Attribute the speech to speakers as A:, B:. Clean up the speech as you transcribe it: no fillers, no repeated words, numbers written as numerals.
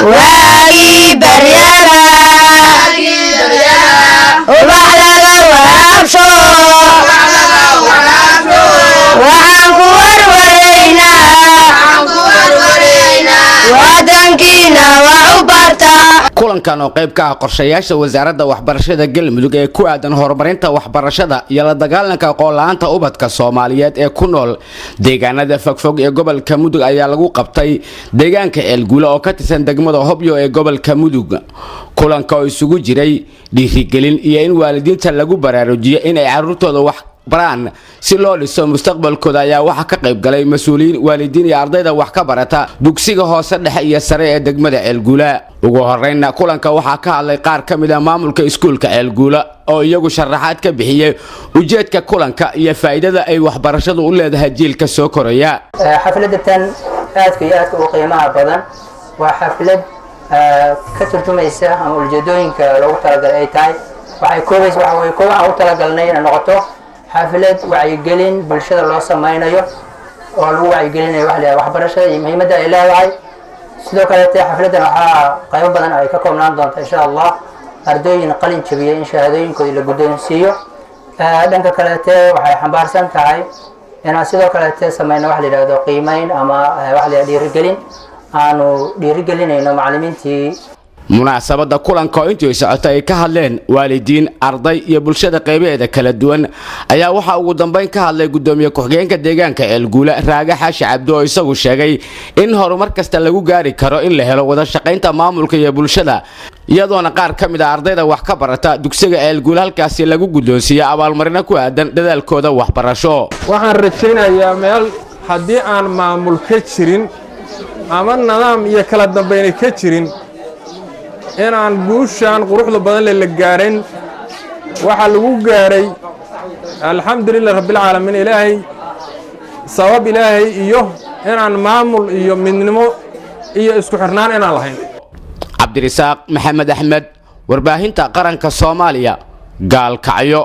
A: Waagii baryaba ubax laga waraabsho, waxaan ku warwaraynaa wadankiina wax u barta.
B: Kulankan oo qayb ka ah qorshayaasha Wasaaradda Waxbarashada Galmudug ee ku aadan horumarinta waxbarashada iyo la dagaalanka aqoon-la-aanta ubadka Soomaaliyeed ee ku nool deegaanada fogfog ee gobolka Mudug ayaa lagu qabtay deegaanka Ceelguula oo ka tirsan degmada Hobyo ee gobolka Mudug. Kulanka oo isugu jiray dhiirigelin iyo in waalidiinta lagu baraarujiyo inay carruurtooda wax baraan si loo dhiso mustaqbalkooda ayaa waxaa ka qayb galay mas-uuliyiin, waalidiin iyo ardayda wax ka barata dugsiga hoose, dhexe iyo sare ee degmada Ceelguula. Ugu horeynna kulanka waxaa ka hadlay qaar ka mid ah maamulka iskuulka Ceelguula oo iyagu sharaxaad ka bixiyey ujeedka kulanka iyo faa'iidada ay waxbarashadu u leedahay jiilka soo koraya.
C: Xafladda tan aadka iyo aadka u qiimaha badan waa xaflad ka turjumaysa ama ujeedooyinka loogu talagalay ay tahay, waxay koobaysa, waxa weye koob waxaan u talagalnay inay noqoto xaflad wacyigelin bulshada loo sameynayo oo lagu wacyigelinayo waxa la yidhaha waxbarashada iyo muhiimadda ay leedahay. Sidoo kaleete xafladdan waxaa qaybo badan ay ka koobnaan doonta, insha Allah, ardooyin qalin jabiyey in shahaadooyinkoodii la guddoonsiiyo. Dhanka kaleete waxay xambaarsan tahay inaan sidoo kaleete sameyno waxa la yidhahdo qiimeyn ama waxa la yidhahdo dhiirigelin aanu dhiirigelinayno macallimiintii.
B: Munaasabadda kulanka oo intii socotay ay ka hadleen waalidiin, arday iyo bulshada qaybaheeda kala duwan ayaa waxaa ugu dambeyn ka hadlay gudoomiye ku-xigeenka deegaanka Ceelguula, Raage Xaashi Cabdi, oo isagu sheegay in horumar kasta lagu gaari karo in la helo wada shaqaynta maamulka iyo bulshada, iyadoona qaar ka mid ah ardayda wax ka barata dugsiga Ceelguula halkaasi lagu guddoonsiiyey abaalmarino ku aadan dadaalkooda waxbarasho.
D: Waxaan rajaynayaa meel haddii aan maamul ka jirin ama nidaam iyo kala dambayna ka jirin inaan guushaan quruxda badan le la gaarin. Waxaa lagu gaaray, alxamdulilah rabbilcaalamiin, Ilaahay sabab Ilaahay iyo inaan maamul iyo midnimo iyo isku xirnaan inaan lahayn.
B: Cabdirisaaq Maxamed Axmed, Warbaahinta Qaranka Soomaaliya, Gaalkacyo.